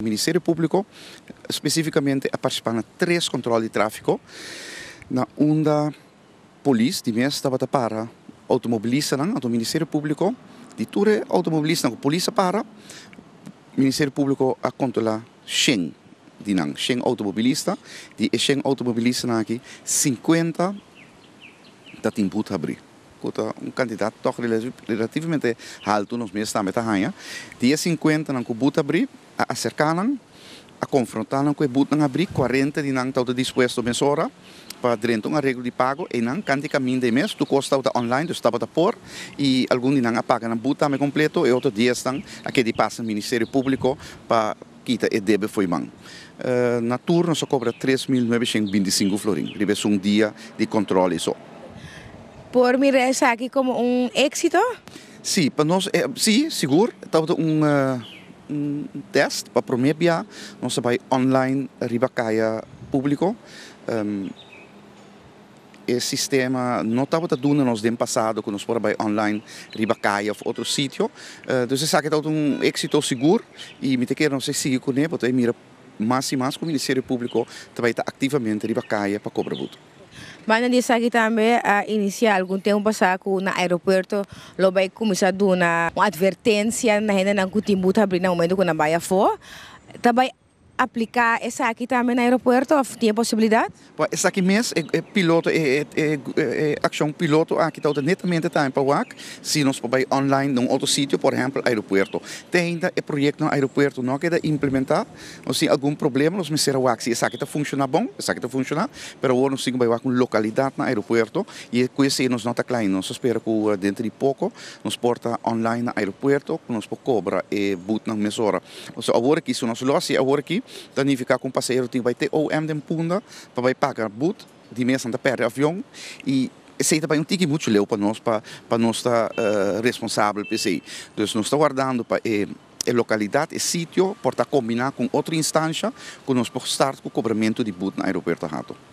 Ministerio Públiko spesífikamente a partisipá na tres kòntròl di tráfiko na unda polis di mes tabata para outomobilistanan. Anto Ministerio Públiko di tur e outomobilistanan ku polis a para, Ministerio Públiko a kontrolá shen di nan, shen outomobilista. Di e shen outomobilistanan aki, sinkuenta ta tin but habrí, ku ta un kantidat tòg relativamente haltu nos mes tambe ta haña. Di e sinkuentanan ku but habrí, a aserká nan, a konfrontá nan ku e butnan habrí, kuarenta di nan tabata dispuesto mesora pa drenta un areglo di pago. Einan kanti kaminda e mes, tur kos tabata online, dus tabata por, i algun di nan a paga nan but tambe kompleto. E otro diesnan a keda pasa Ministerio Públiko pa kita e debe fo'i man. Na tur nos a kobra 3925 florin riba esun dia di kòntròl esò. Por mira esaki komo un éksito? Sí, pa nos, sí, sigur, tabata un un tèst. Pa promé bia nos a bai online riba kaya públiko. E sistema no tabata duna nos den pasado ku nos por a bai online riba kaya òf otro sitio. Dus esaki tabata un éksito sigur i mi ta kere nos a sigui kuné pasobra e mira mas i mas ku Ministerio Públiko ta bai ta aktivamente riba kaya pa kobra but. Banda di esaki tambe a inisiá algun tempu pasá ku na aeropuerto lo bai kuminsá duna un atvertensia na hendenan ku tin but habrí na momento ku nan bai afó. Ta bai apliká esaki tambe na aeropuerto òf tin e posibilidat? Bo esaki mes e piloto e e akshon piloto aki ta netamente tambe pa wak si nos por bai online na un otro sitio, por ehèmpel aeropuerto. Te ainda e proyekto na aeropuerto no a keda implementá. Nos tin algun problema, nos mester a wak si esaki ta funshoná bon, esaki ta funshoná, pero awor nos tin ku bai wak un lokalidat na aeropuerto i ku esei nos no ta kla ainda. Nos ta spera ku denter di poko nos por ta online na aeropuerto ku nos por kobra e butnan mesora. Pasobra awor aki si nos lo hasi awor aki ta nifiká ku un pasahero tin ku bai te OM den Punda pa bai paga but, di mes nan ta pèrdè avion i esei ta bai un tiki muchu leu pa nos pa pa nos ta responsabel pa esei. Dus nos ta wardando pa e e lokalidat, e sitio por ta kombiná ku un otro instansha ku nos por start ku kobramentu di but na aeropuerto Hato.